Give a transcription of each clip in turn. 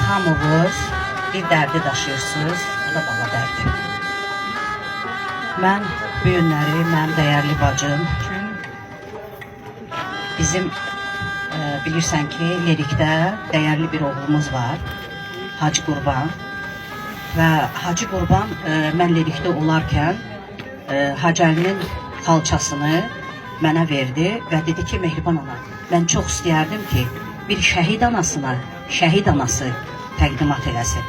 hamınız bir dərdi daşıyırsınız, o da bala dərdi. Mən bu günləri, mənim dəyərli bacım, bizim bilirsən ki, Lerikdə dəyərli bir oğlumuz var, Hacı Qurban. Və Hacı Qurban mən Lerikdə olarkən Hacı Əlinin xalçasını mənə verdi və dedi ki, Mehriban ana, mən çox istəyərdim ki, bir şəhid anasına şəhid anası təqdimat eləsin.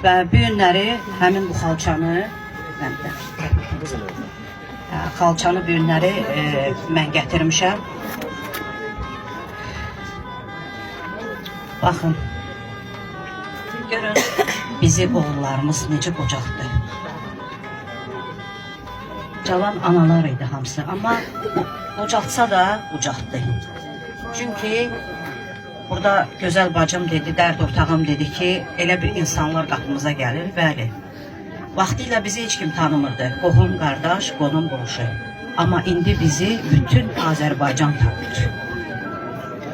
Və bu günləri həmin bu xalçanı mən də xalçanı bu günləri mən gətirmişəm. Baxın. Görün bizi oğullarımız necə qocaltdı. Cavan analar idi hamısı, amma qocaltsa da ucaltdı. Çünki burada gözəl bacım dedi, dərd ortağım dedi ki, elə bir insanlar qapımıza gəlir, bəli. Vaxtilə bizi heç kim tanımırdı. Qohum, qardaş, qonum, qonşu. Amma indi bizi bütün Azərbaycan tanıyır.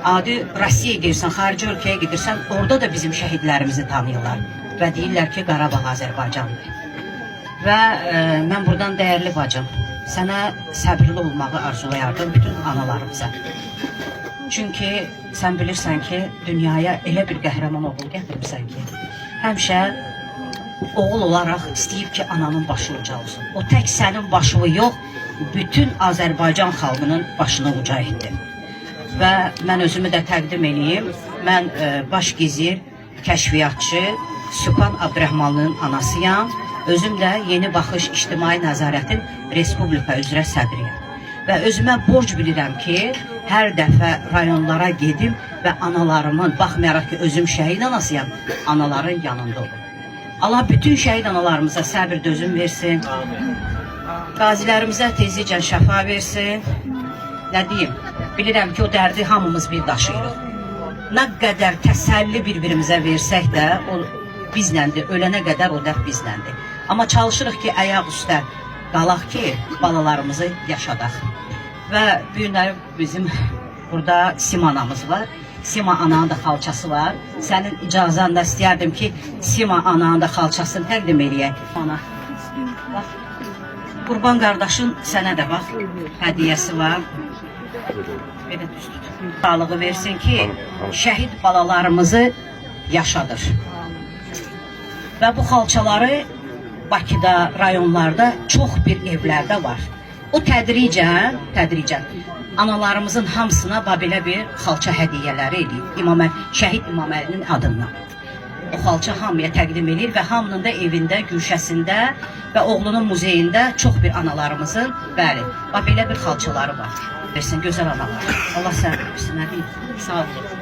Adi Rusiyaya girsən, xarici ölkəyə gedirsən, orada da bizim şəhidlərimizi tanıyırlar və deyirlər ki, Qarabağ Azərbaycandır. Və mən buradan dəyərli bacım, sənə səbirli olmağı arzulayardım bütün analarımıza. Çünki sən bilirsən ki, dünyaya elə bir qəhrəman oğul gətirmisən ki, həmişə oğul olaraq istəyib ki, ananın başı uca olsun. O tək sənin başını yox, bütün Azərbaycan xalqının başını uca etdi. Və mən özümü də təqdim eləyim. Mən baş gizir, kəşfiyyatçı Sükan Abdurrahmanlının anasıyam. Özüm də Yeni Baxış İctimai Nəzarətin Respublika üzrə sədriyəm. Və özümə borc bilirəm ki, hər dəfə rayonlara gedim və analarımın, baxmayaraq ki, özüm şəhid anasıyam, anaların yanında olum. Allah bütün şəhid analarımıza səbir dözüm versin. Qazilərimizə tezliklə şəfa versin. Nə deyim? Bilirəm ki, o dərdi hamımız bir daşıyırıq. Nə qədər təsəlli bir-birimizə versək də, o bizləndir. Ölənə qədər o dərd bizləndir. Amma çalışırıq ki, ayaq üstə qalaq ki, balalarımızı yaşadaq. Və bu günləri bizim burada Sima anamız var. Sima ananın da xalçası var. Sənin icazənlə istəyərdim ki, Sima ananın da xalçasını təqdim eləyək. Ana. Bax. Qurban qardaşın sənə də bax hədiyyəsi var. Belə düz tut. Sağlığı versin ki, şəhid balalarımızı yaşadır. Və bu xalçaları Bakıda, rayonlarda çox bir evlərdə var. O tədricən analarımızın hamısına bax belə bir xalça hədiyyələri eləyib. Şəhid İmam Əlinin adından. O xalça hamıya təqdim eləyir və hamının da evində, güşəsində və oğlunun muzeyində çox bir analarımızın, bəli, bax belə bir xalçaları var. Versin gözəl analar. Allah səbir versin, nə deyim. Sağ olun.